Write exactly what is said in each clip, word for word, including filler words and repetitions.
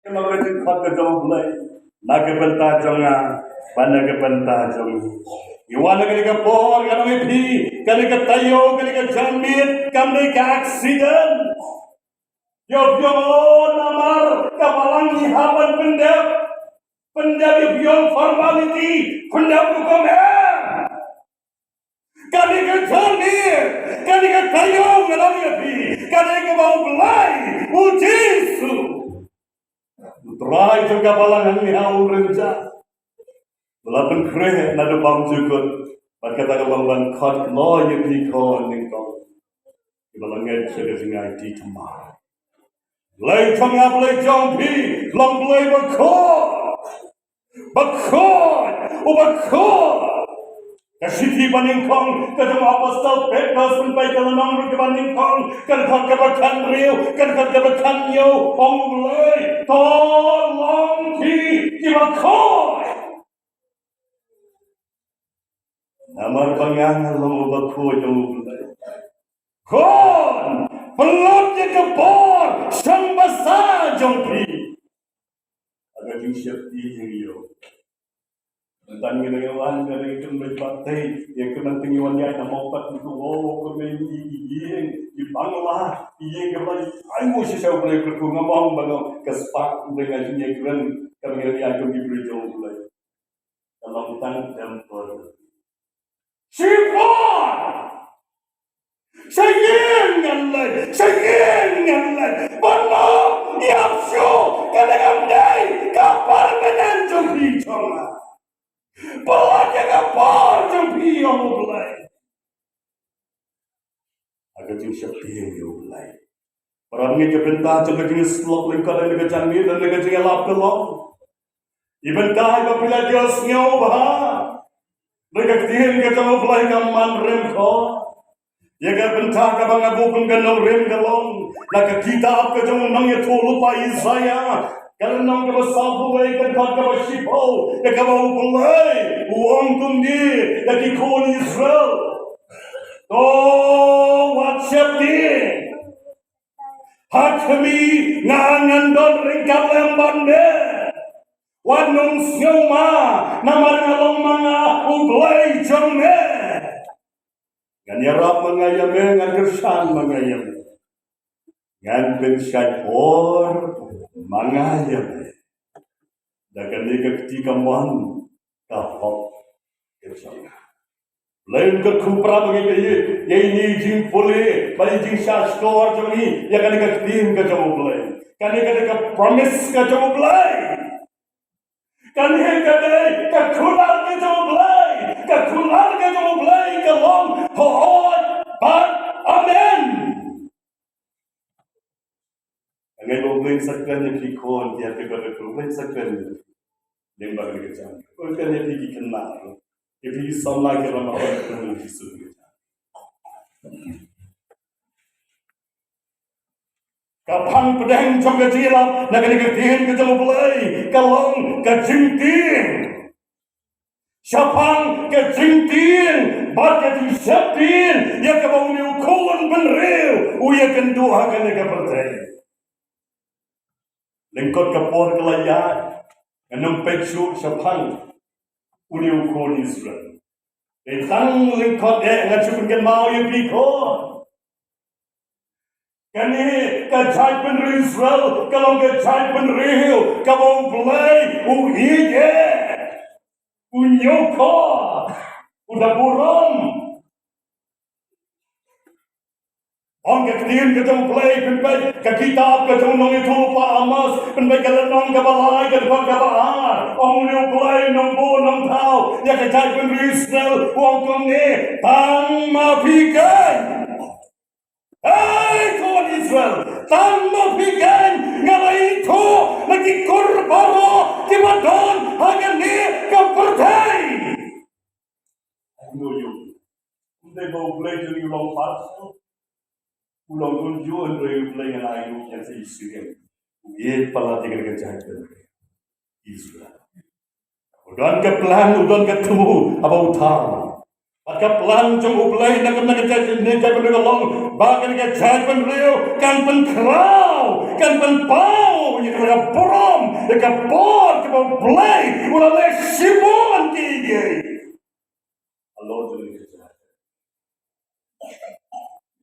Ka long ka jingkhot ka jong U Blei na ka bynta jong nga bad na ka bynta jong ngi. Ngi wan ha kane ka por, ngan ong ïa phi, kane ka taïew, kane ka janmiet kam dei ka accident. Ïa phi ong, o, namar ka balang ngi hap ban pyndep, pyndep ïa phi ong formality, pyndep rukom, em. Kane ka janmiet, kane ka taïew, ngan ong ïa phi, kane kaba U Blei, U Jisu U Trai jong ka balang hangne ha Umrynjah u la pynkhreh naduh bymjukut, bad kata ka long ban khot noh ïa phi khun nyngkong kiba la ngeit sha ka jingaiti thymmai. Blei jong nga, Blei jong phi, long Blei bakhuid, bakhuid, u bakhuid. Ka shithi banyngkong ka jong u Apostol Petros, pynpaw ka lynnong ruh kaba nyngkong, ka dkhot kaba khathynriew, ka dkhot kaba khathynñiew, ong U Blei, to long ki kiba khuid. Namar ba nga nga long uba khuid, ong U Blei. Khun, pynlut ïa ka bor shong basa jong phi ha ka jingsheptieng ïa u. Mynta ngi dang ïawan, ngi dang ïakhun bad baptis, ïa ka mynta ngi wan ïaid na Mawpat ngi tu, o, ka mei, i ïing i Bangla, i ïing ka ba ai mo shisha U Blei, kyrkhu, ngam ong ba nga ka spah U Blei, nga jingïakren ka mei, ïa ka mei briew jong U Blei. Ka long tang temporary. Shipor! Sha ïing ngan leit, sha ïing ngan leit. Ban ym ïap shuh, ka dang ym dei ka permanent jong phi jong nga. Pynlut ïa ka bor jong phi, ong U Blei. Ha ka jingsheptieng ïa U Blei. Para bangeit, ka bynta jong ka jingïasyllok lyngkot ïa ka janmiet, ïa ka jingïalap ka long, i bynta iba phi la ïohsngew bha na ka ktien ka jong U Blei, ka man rim khot. Ïa ka bynta kaba nga buh kum ka nongrim ka long na ka kitab ka jong u nongïathuhlypa Isaiah, ka lynnong kaba sawphew wei, ka dkhot kaba shiphew, ïa kaba U Blei u ong kumne ïa ki khun Israel: To wat sheptieng ha khmih, nga ngan don ryngkat lem bad me. Wat nym sngewma, namar nga long ma nga U Blei jong me. Ngan ïarap ma nga ïa me, ngan kyrshan ma nga ïa me. Ngan pynshait por ma nga ïa me. Da kane ka kti kamon ka hok ka jong nga. Blei un kyrkhu para bangeit ïa ine i jingpule bad i jingshahshkor jong ngi ïa kane ka ktien ka jong U Blei. Kane ka dei ka promise ka jong U Blei. Kane ka dei ka kular ka jong U Blei. Ka kular ka jong U Blei ka long hooid bad amen. Nga ngeit ba U Blei un sa kren ïa phi khun, ïa phi bad U Blei un sa kren lyngba kane ka jingkren ïa phi ki khynnah, ïa phi ki samla, ki rangbah, ha ka kyrteng U Jisu. Ka phang pdeng jong ka jingïalap na kane ka ktien ka jong U Blei ka long ka jingtieng. Shaphang ka jingtieng bad ka jingsheptieng ïa kaba une u khun bynriew u ïakynduh ha kane ka pyrthei. Lyngkot ka por ka la ïaid, ngan ym peit shuh shaphang une u khun Israel. Dei tang lyngkot eh ngan shu pynkynmaw ïa phi khun. Kane ka jaitbynriew Israel ka long ka jaitbynriew kaba U Blei u ïeit, u ñiewkor, u da burom. Ong ka ktien ka jong U Blei, pynpeit ka kitab ka jong u nongïathuhlypa Amos, pynpeit ka lynnong kaba lai, ka dkhot kaba ar. Ong une U Blei, nongbuh nongthaw ïa ka jaitbynriew Israel, u ong kumne: Tang ma phi keiñ, hei khun Israel, tang ma phi keiñ, nga la ithuh na ki kur baroh kiba don ha kane ka pyrthei. Ai no ïoh. Ym dei ba U Blei jong ngi u long pastor, u long kumjuh, hynrei U Blei ngan ai ruh ïa ka jingsngewsih. U ïeit palat ïa ka jaitbynriew Israel. U don ka plan, u don ka thmu haba u thaw. Bad ka plan jong U Blei na ka, na ka jait, na ka jaitbynriew ka long ba kane ka jaitbynriew kan pynkhraw, kan pynpaw ïa ka burom Ïa ka bor kaba U Blei u la leh shibun kiei kiei halor jong kane ka jaid.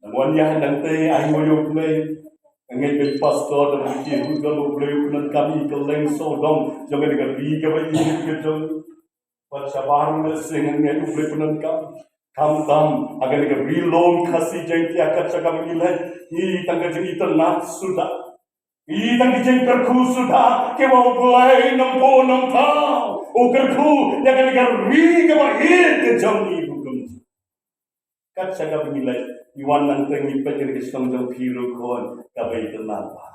Nang wan ïa nangta, ai nguh ïa U Blei. Nga ngeit ba i pastor da i kti ruh jong U Blei u pyndonkam ïa ka leng sawdong jong kane ka ri kaba ïeit ka jong. Bad shabar u lehse nga ngeit U Blei pyndonkam. Khamtam ha kane ka ri lum Khasi Jaiñtia kat sha kaba ngi leit, ngi tang ka jingitynnad suda. Ngi tang ki jingkyrkhu suda, kiba U Blei nongbuh nongthaw u kyrkhu ïa kane ka ri kaba ïeit ka jong ngi ruh kumjuh. Kat sha kaba ngi leit, ngi wan nangta ngi peit ïa kane ka shnong jong phi ruh khun kaba itynnad bha.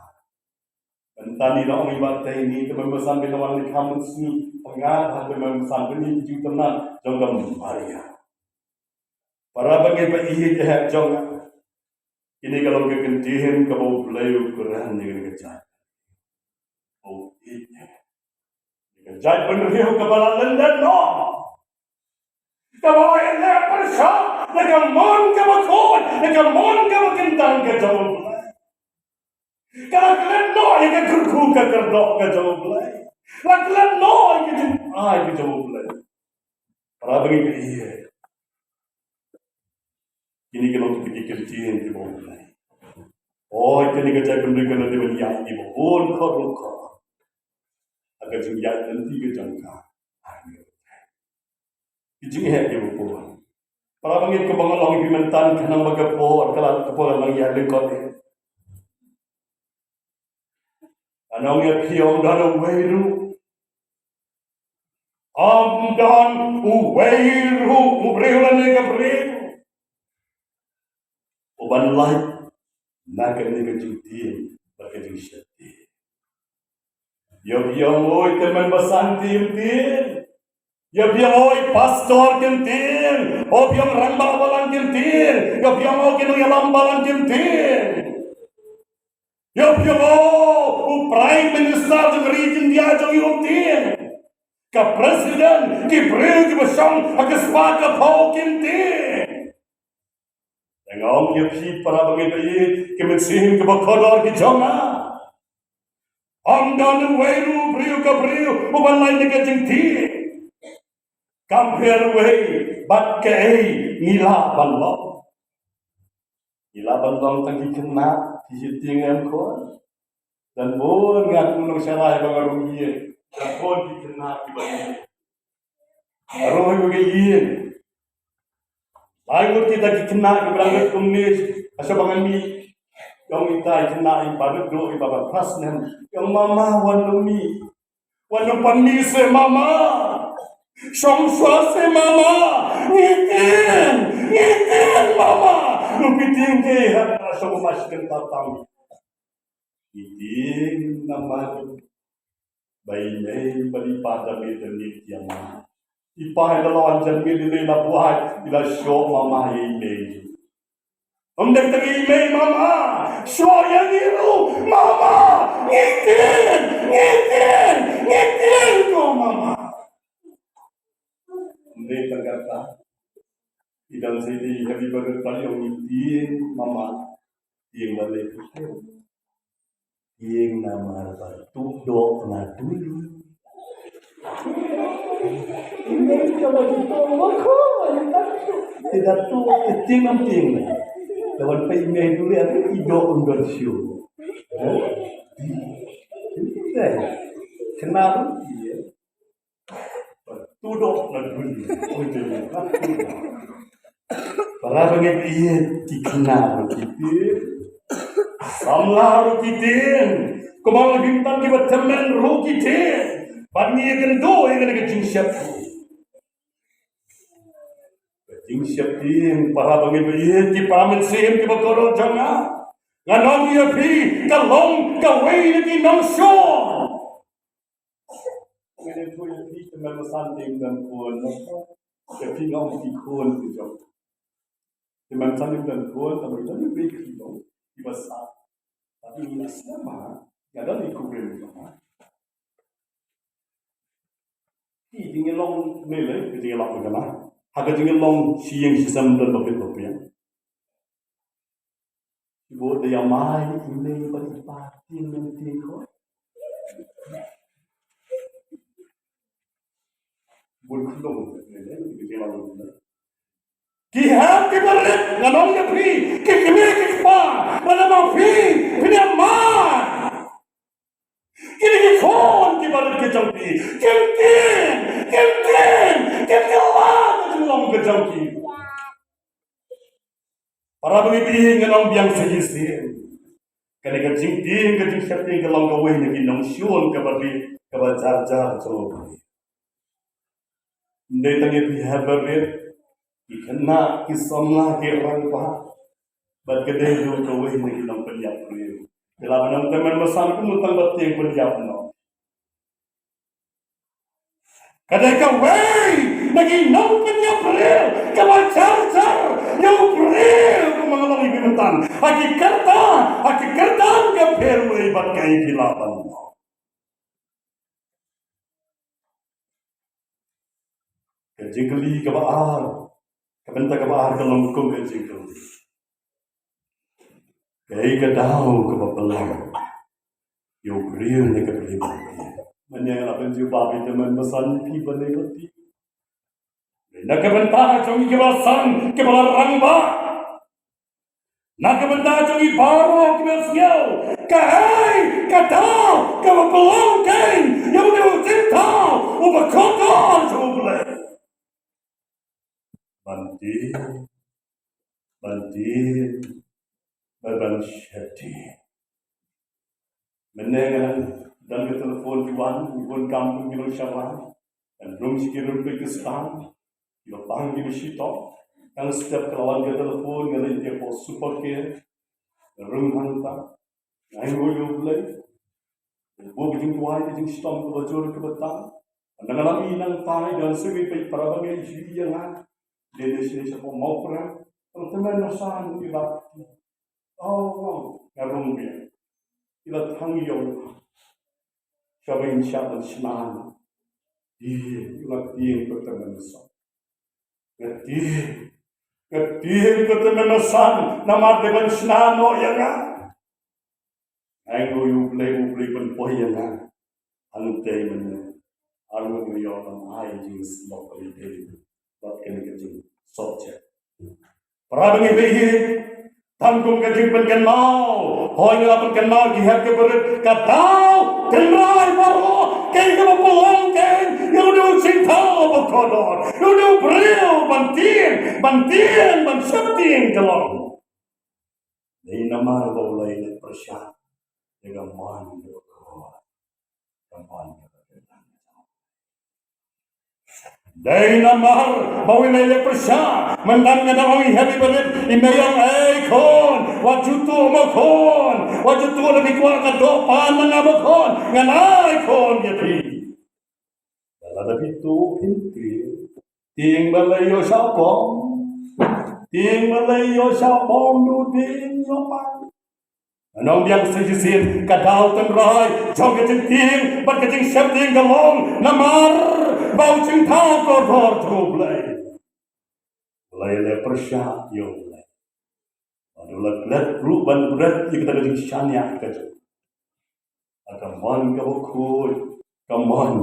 Mynta ngi la ong ïa i Bah Tei, ngi te mynba san phi la wan leit kham mynsngi, pynngad ha te mynba san phi, ngi ju itynnad jong ka Maria. Para bangeit ba ïeit, eh, jong nga. Kine ka long ka kyntien kaba U Blei u kren ïa kane ka jaid. U ïeit. Ka jaid bynriew kaba la lyndet noh. Kaba la ïaleh pyrshah na ka mon kaba khuid, na ka mon kaba kyntang ka jong U Blei. Ka la klet noh ïa ka kyrkhu ka kyrdoh ka jong U Blei. La klet noh ïa ka jingai ka jong U Blei. Para bangeit ba ïeit. Kine ki long ki kyntien kiba U Blei. O, kine ki jaid bynriew ki la dei ban ïaid kiba bun khot ruh khot. Ha ka jingïaid lynti ka jong ka. Ki jingeh kiba bun. Para bangeit, kaba nga ong ïa phi mynta, khnang ba ka por, ka la, ka por ka la ïaid lyngkot eh. Nga ong ïa phi, ym don uwei ruh. Ym don uwei ruh u briew lane ka briew uban lait na kane ka jingtieng bad ka jingsheptieng. Ïa phi ong, oi, tymmen basan ym tieng. Ïa phi ong, oi, pastor ym tieng. Ïa phi ong, rangbah balang ym tieng. Ïa phi ong, oi, ki nongïalam balang ym tieng. Ïa phi ong, u Prime Minister jong ka ri India jong ngi um tieng. Ka President, ki briew kiba shong ha ka spah ka phew kim tieng. Te nga ong ïa phi para bangeit ba ïeit, ki mynsiem kiba kordor ki jong nga. Ym don uwei ruh u briew ka briew uban lait na ka jingtieng. Kam pher uwei bad kaei ngi lah ban long. Ngi lah ban long tang ki khynnah ki sheptieng em khun? Don bun ngut u nongsharai ba nga rung ïing, don bun ki khynnah kiba ïing. Ruh ïa ka ïing. Lai ngut kita ki khynnah kiba dang rit kumne, asa ba ngan mih. Ïa ong ita i khynnah iba rit duh iba ba phra snem. Ïa ong, mama, wan nang mih. Wan nang pan mih seh mama. Shong shuwa seh mama. Ngi tieng, ngi tieng mama. Nang phi tieng kein, hap shong ma shi kynta tam. Ngi tieng namar ba i mei bad i pa jong ngi te ngi tieng ma. I pa i la wan jong ngi, i la buaid, i la shoh mama ïa i mei. Ym dei tang i mei mama, shoh ïa ngi ruh mama. Ngi tieng, ngi tieng, ngi tieng ko mama. Ym dei tang kata. I dang sei dei happy birthday party ong ngi tieng mama. Tieng balei? Tieng namar ba tuh doh na duli. Ine ka ba ki tuh ba ko. Te da tuh, eh, tieng nam tieng na. Da wan peit ine duli, atu i doh ym don shuh. Eh? Ine dei. Kynmaw ïa. Tuh doh na duli. Oi, te. Para bangeit, ïa ki khynnah ruh ki tieng. Samla ruh ki tieng. Kumba la bynta kiba tymmen ruh ki tieng. Bad ngi ïakynduh ïa kane ka jingsheptieng. Ka jingsheptieng, para bangeit, ïa ki para mynsiem kiba kordor jong nga. Ngan ong ïa phi, ka long kawei na ki nongshun. Ngan ïathuh ïa phi, te mynta san ym don khun. Ïa phi nga ong ki khun ki jong. Te mynta san ym don khun, te mynta ym don khun. Iba sah. Tapi ngi la sngewma, nga don i kurim jong nga. Ki jingïalong ne lei, ki jingïalong jong nga. Ha ka jingïalong shi ïing shi sem don ba pit ba piang. Ibu da ïa mai i mei bad i pa tieng ne tieng ko. Bun khunlung, ki hep ki barit, ngan ong ïa phi, ki kmie ki kpa, lada ma phi phin ïa mad, kine ki khun ki barit ki jong phi kin tieng, kin tieng, kin kylla ka jinglong ka jong ki. Para bangeit, ngan ong biang sa shisien, kane ka jingtieng, ka jingsheptieng ka long kawei na ki nongshun kaba rit, kaba jar jar jong U Blei. Ym dei tang ïa phi hep barit, ki khynnah, ki samla, ki rangbah, bad ka dei ruh kawei na ki nongpynïap briew. Ki la ban ong tymmen basan, kumno tang ba tieng pynïap noh. Ka dei kawei na ki nongpynïap briew kaba jar jar ïa u briew, kumba nga la ong ïa phi mynta. Ha ki kyrdan, ha ki kyrdan ka pher wei bad kaei phi lah ban ong. Ka jingkylli kaba ar, ka bynta kaba ar ka long kum ka jingkylli: kaei ka daw kaba pynlong ïa u briew ne ka briew? Mynne nga la pynjubab ïa tymmen basan, phi balei ba tieng? Na ka bynta jong ki ba san, ki ba la rangbah, na ka bynta jong ngi baroh kiba sngew, kaei ka daw kaba pynlong kein ïa une u jingthaw uba kordor jong U Blei? Ban tieng, ban tieng, ban, ban sheptieng. Mynne nga don ka telephone ki wan, ki bun kam kum ki nongshakri, ngan rung sha ki rympei ki stang, kiba pang kiba shitom. Tang step ka la wan ka telephone, nga leit ïa ka Super Care, nga rung hangta, nga ainguh ïa U Blei. Buh ka jingduwai, ka jingshitom kaba jur kaba tang. Nangta nga la mih nangta, don sa kawei pat para bangeit ïa nga, dei ne sha Mawkyrwat. Tang tymmen basan, i la, oh, nga rung biang. I la thang ïa u, shwa ban shah ban shna. Ïa, i la tieng pat tymmen basan. Nga tieng, nga tieng pat tymmen basan, namar dei ban shna noh ïa nga. Nga ainguh ïa U Blei, U Blei u pynpoi ïa nga. Hangtei mynne, arngut nga ïoh ban ai jingsngewbha ïa U Blei bad kane ka jingsohjait. Para bangeit, tang kum ka jingpynkynmaw, hooid, nga la pynkynmaw ki hep ki barit, ka daw tynrai baroh, kaei kaba pynlong kein ïa une u jingthaw uba kordor, ïa une u briew ban tieng, ban tieng, ban sheptieng ka long. Dei namar ba u la ïaleh pyrshah ïa ka mon kaba khuid, ka mon kaba khuid. Dei namar ba u la ïaleh pyrshah. Mynta nga dang ong, i hep i barit, i mei ong, ei khun, wat ju tuh mo khun, wat ju tuh, lada phi kwah ka doh pan na nga mo khun, ngan ai khun ïa phi. Lada phi tuh phin tieng, tieng balei ïoh shah bom? Tieng balei ïoh shah bom, du tieng ïoh pan. Ngan ong biang sa shisien, ka daw tynrai jong ka jingtieng bad ka jingsheptieng ka long namar ba u jingthaw kordor jong U Blei u la ïaleh pyrshah ïa U Blei. Bad u la klet ruh ban bret ïa kata ka jingshaniah ka jong u. Ka mon kaba khuid, ka mon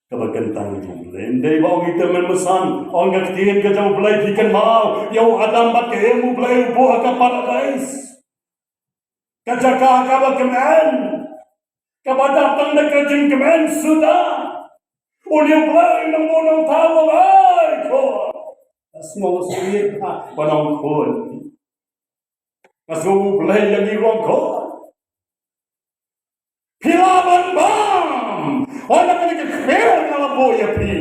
kaba kyntang jong U Blei. Ym dei ba ong ïa i tymmen basan, ong ka ktien ka jong U Blei, phi kynmaw ïa u Adam bad ka Im, U Blei u buh ha ka paradais. Ka jaka kaba kmen, kaba dap tang da ka jingkmen suda. Une U Blei u nang buh nongthaw, u ong, ei khun. Nga sngew sngewsih ba nong khun. Nga sngew U Blei ïa ngi ruh khun. Phi lah ban bam. Hooid, na kane ka kper nga la buh ïa phi.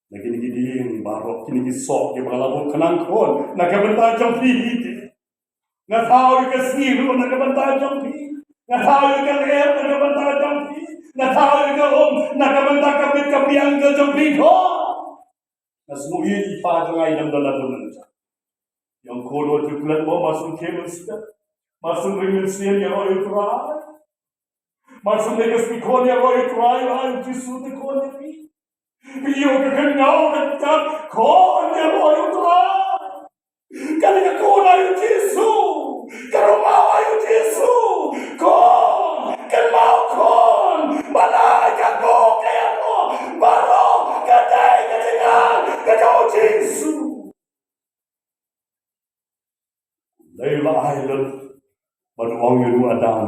Na kine ki dieng baroh, kine ki soh kiba nga la buh khnang khun, na ka bynta jong phi hi te. Nga thaw ïa ka sngi ruh na ka bynta jong phi. Nga thaw ïa ka lyer na ka bynta jong phi. Nga thaw ïa ka um na ka bynta ka bit ka biang ka jong phi khun. Nga sngew ïa i pa jong nga i dang don ha bun nangta. Ïa khun, wat ju klet mo, mar shu khie mynstep, mar shu ring mynsiem, ïaroh ïa U Trai. Mar shu leh ka sngi khun, ïaroh ïa U Trai, ïa U Jisu te khun ïa phi. Phi ïoh ka kynnoh ka jingkyrkhu, khun, ïaroh ïa U Trai. Kane ka khun ai ïa U Jisu. Ka rung maw ai ïa U Jisu. Khun, kynmaw khun. Balei ka khun ka ïaroh? Baroh Lut bad u ong ïa u Adam,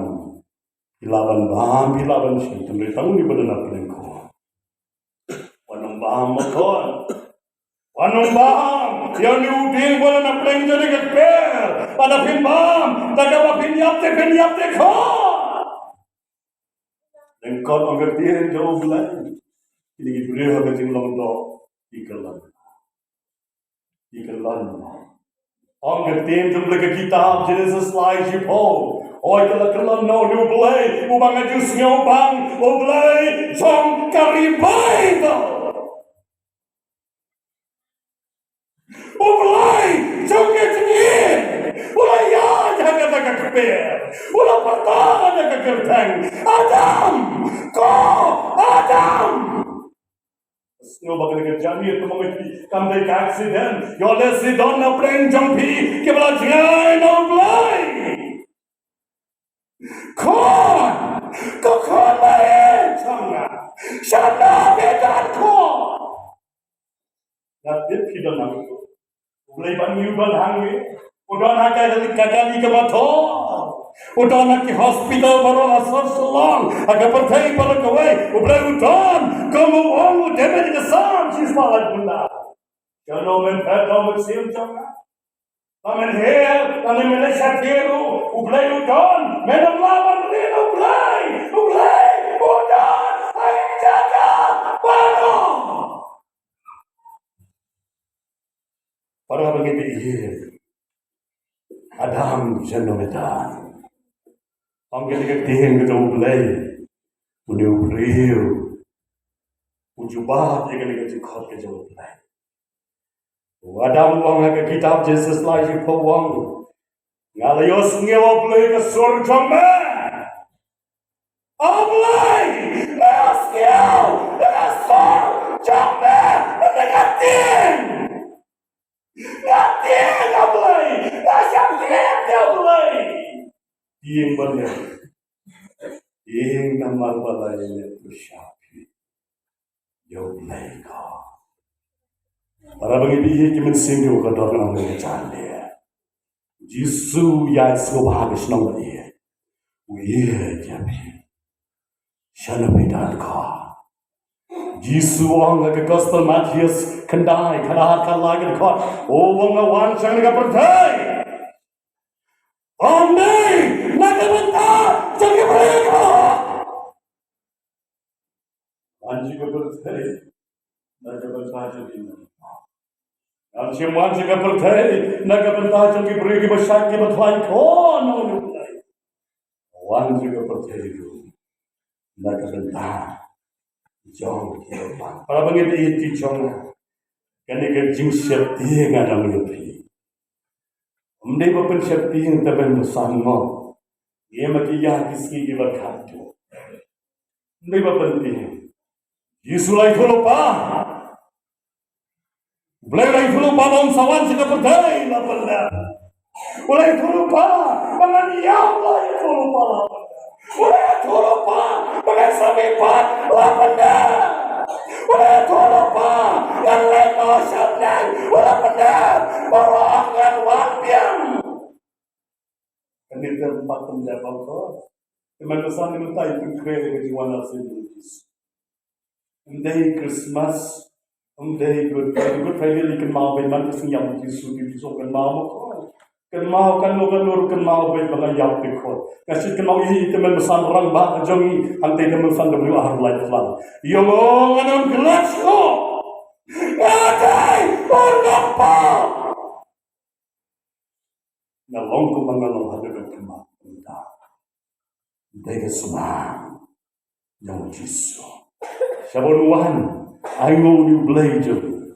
phi lah ban bam, phi lah ban shim, tang dei tang une ba don na pdeng ko. Wat nym bam ma khun. Wat nym bam ïa une u dieng ba don na pdeng jong kane ka kper. Lada phin bam, da kaba phin ïap te, phin ïap te khun. Lyngkot ong ka ktien jong U Blei, kine ki briew ha ka jinglong doh ki kyllon. Ki kyllon. Ong ka ktien jong U Blei, ka kitab Genesis lai shiphew. Hooid, ka la kyllon na une U Blei uba nga ju sngew bang, U Blei jong ka revival. U Blei jong ka jingim u la ïaid ha kata ka kper, u la pyrta ha ka kyrteng, Adam, ko Adam. Sngewbha, kane ka jingïathuh mynta kam dei ka accident. Ïoh lehse don na pdeng jong phi kiba la jngai na U Blei. Khun, ko khun ba ïeit jong nga, shano phi don khun? Nga tip phi don hangne. U Blei ba ngi u don hangne, u don ha ka kali, ka kali kaba thoh. U don ha ki hospital baroh ha sor Shillong, ha ka pyrthei baroh kawei. U Blei u don, kum u ong u David ha ka Salm shispah laiphew khyndai. Shano men phet da u mynsiem jong nga? Ba men her, ba men leit sha tyrwa, U Blei u don, men ym lah ban ri na U Blei, U Blei u don ha ki jaka baroh. Para bangeit, Adam shano me don? Ong kane ka ktien ka jong U Blei, une u briew u jubab ïa kane ka jingkhot ka jong U Blei. U Adam u ong ha ka kitab Genesis lai shiphew, u ong, nga la ïohsngew, A Blei, ka sur jong me. A Blei, nga la ïohsngew ïa ka sur jong me, ïa ka tieng. Nga tieng, A Blei, nga shah tieng, A Blei. Tieng ban ïa, tieng namar ba la ïaleh pyrshah phi ïa U Blei ko. Para bangeit, ïa ki mynsiem kiba kordor, ngan ong ïa ka jingkylli. U Jisu u ïaid sngewbha ha ka shnong ba ïeit, u ïeit ïa phi. Shano phi don ko? U Jisu u ong ha ka Gospel Mathaios khyndai, khatar, khatlai, khatkhyndai, u ong, nga wan sha kane ka pyrthei ban ïaid na ka bynta jong ki briew kiba hok. Wan sha ka pyrthei na ka bynta jong ki. Ngam shym wan sha ka pyrthei na ka bynta jong ki briew kiba shait, kiba khlaiñ, khun, ong U Blei. Wan sha ka pyrthei ruh na ka bynta jong ki. Para bangeit, ïa ki jong nga, kane ka jingsheptieng nga dang ïa phi. Ym dei ba pynsheptieng te ban pynsan mo. Ïa ma ki, ïa ki sngi kiba khatduh. Ym dei ba pyntieng. Jisu u la ïathuhlypa. U Blei u la ïathuhlypa ba un sa wan sha ka pyrthei la pyndep. U la ïathuhlypa ba ngan ïap, u la ïathuhlypa la pyndep. U la ïathuhlypa ba ngan sa mihpat la pyndep. U la ïathuhlypa ngan leit noh sha bneng, u la pyndep. Baroh ngan wan biang. Kane te ym pat pyndep, bang ko. Te mynta sa, te mynta i pynkhreh ïa ka jingwan arsien jong U Jisu. Ym dei Christmas, ym dei Good Friday. Good Friday lei kynmaw beit man ka sngi ïap U Jisu, U Jisu kynmaw mo ko. Kynmaw katno katno ruh kynmaw beit ba nga ïap te khun. Nga shu kynmaw ïa i te mynta sa rangbah jong ngi hangtei te mynta sa, da u ar lai phlang. Ïa mo ngan ym klet shuh. Nga dei u nongpop. Nga long kumba nga long haduh katta mynta. Dei ka sumar jong U Jisu. Sha ban wan, ai nguh ïa U Blei jong ngi.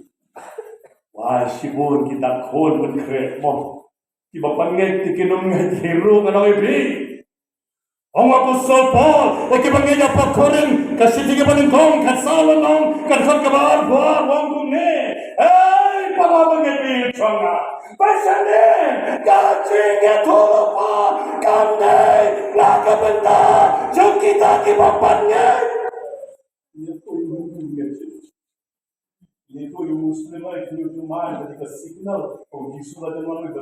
Wa shibun kita khun pynkhreh mo. Kiba pan ngeit te kin ym ngeit hi ruh, nga ong ïa phi. Ong u Apostol Paul ïa kiba ngeit ha Korinth, ka shithi kaba nyngkong, ka saw lynnong, ka dkhot kaba arphew ar, u ong kumne: Hei para bangeit jong nga, ba shane ka jingïathuhlypa kam dei na ka bynta jong kita kiba pan ngeit. Ïa ko ïa u Muslim, ïa ko ïa u Muslim, ïa ko ïa u Muslim, ïa ka signal, ko Jisu ba dang wan.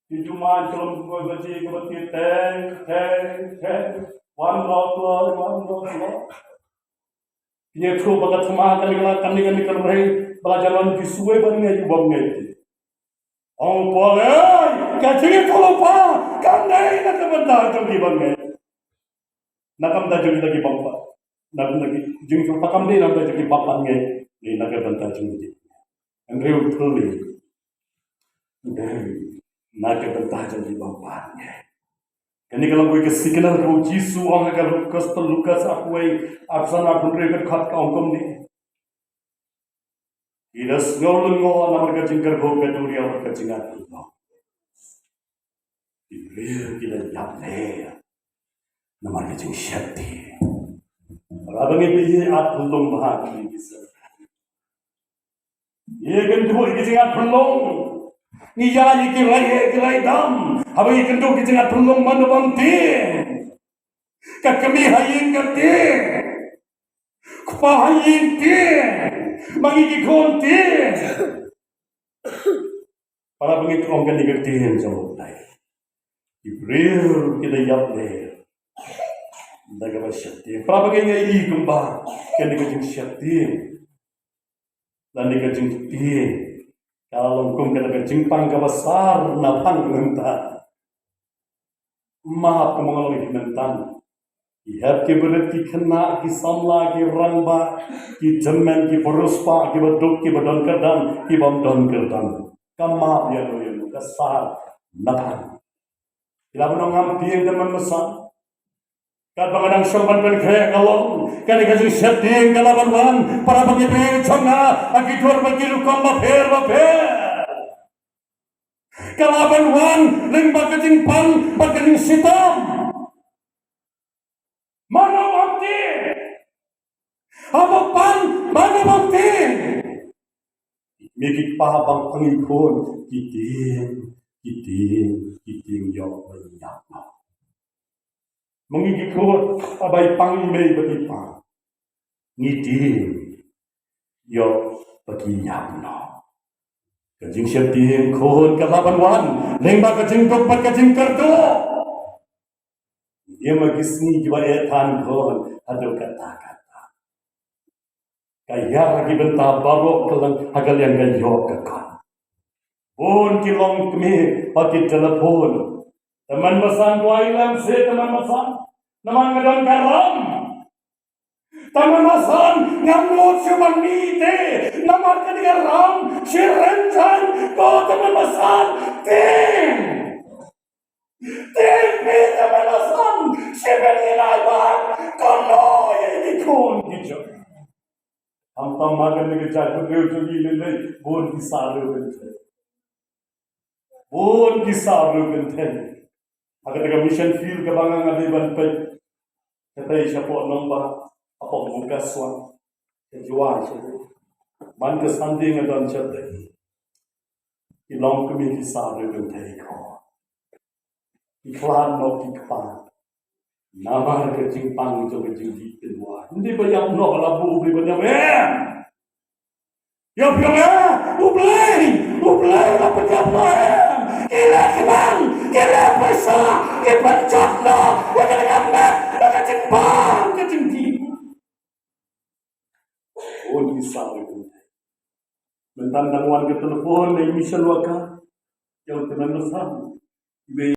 Ki ju man ka long kaba ji kaba ti teng teng teng. Wan lo lo, wan lo lo. Phi ïathuh ba ka thma kane ka, kane kane ka rei ba la jan wan ki suwei ban ngeit u bym ngeit. Ong Paul, ei, ka jingïathuhlypa kam dei na ka bynta jong ki bym ngeit. Na ka bynta jong kita ki bym pat, na ka bynta ki jingïathuhlypa kam dei na ka bynta jong ki bym pat ngeit, dei na ka bynta jong ki. Hynrei u thylli, dei na ka bynta jong ki bym pat ngeit. Kane ka long kawei ka signal kaba u Jisu u ong ha ka Gospel Lukas arphew wei, arphew san, arphew hynriew, ka dkhot ka ong kumne. Ki da sngew lyngngoh namar ka jingkyrkhu ka duriaw bad ka jingat pynlong. Ki briew ki da ïap leh namar ka jingsheptieng. Haba ngi ïa ki jingat pynlong bha ki, ki sa ïa kynduh ïa ki jingat pynlong. Ngi ïa ïa ki rai heh ki rai dam. Haba ngi kynduh ki jingat pynlong man da bam tieng. Ka kmie ha ïing ka tieng. Kpa ha ïing tieng. Ma ngi ki khun tieng. Para bangeit, ong kane ka ktien jong U Blei. Ki briew ki da ïap leh da kaba sheptieng. Para bangeit, ngi ïohi kumba kane ka jingsheptieng lane ka jingtieng ka long kum kata ka jingpang kaba sar na phang mynta. Map kumba nga long hi mynta. Ki hep ki barit, ki khynnah, ki samla, ki rangbah, ki tymmen, ki pharusphah, ki baduk, ki badon kyrdan, ki bym don kyrdan. Ka map ïano ïano, ka sar na phang. Ki la ban ong ngam tieng tymmen basan. Katba nga dang shong ban pynkhreh ka long, kane ka jingsheptieng ka la ban wan, para bangeit, jong nga ha ki dur bad ki rukom bapher bapher. Ka la ban wan lyngba ka jingpang bad ka jingshitom. Mano ban tieng? Haba pang, mano ban tieng? Ki kmie ki kpa haba pang ki khun, ki tieng, ki tieng, ki tieng ïoh ban ïap noh. Ma ngi ki khun, haba i pang i mei bad i pa, ngi tieng ïoh ba ki ïap noh. Ka jingsheptieng khun ka la ban wan lyngba ka jingduk bad ka jingkyrduh. Ïa ma ki sngi kiba eh than khun haduh katta katta. Ka ïar ha ki bynta baroh ka long ha ka liang ka ïoh ka kot. Bun ki longkmie ha ki telephone. Tymmen basan, kwah lem seh tymmen basan. Namar nga don ka ram. Tymmen basan, ngam nud shuh ban mih te. Namar kane ka ram shi rynsan, ko tymmen basan. Tieng. Tieng, mih tymmen basan. Shibit ngi la ïaid. Kumno ïa ki khun ki jong. Khamtam ma kane ka jaitbynriew jong ngi lei lei, bun ki sah riew kynthei. Bun ki sah riew kynthei. Ha kata ka mission field kaba nga nga dei ban peit. Kata i shapoh nongbah, hapoh Mawkyrwat. Ka Jowai shapoh. Man ka Sunday nga don shatei. Ki longkmie ki sah riew kynthei ko. Ki khlad noh ki kpa. Namar ka jingpang jong ka jingdih pynwai. Ym dei ba ïap noh la buh U Blei ban ïap em. Ïap ïap em. U Blei, U Blei la pynïap noh em. Ki leh khnang, ki leh pisa, ki pynjot noh ïa ka jingïap, ïa ka jingpang, ka jingdih. Bun ki sah riew kynthei. Mynta dang wan ka telephone na i Michelle Waka. Ïa u tymmen basan. Iwei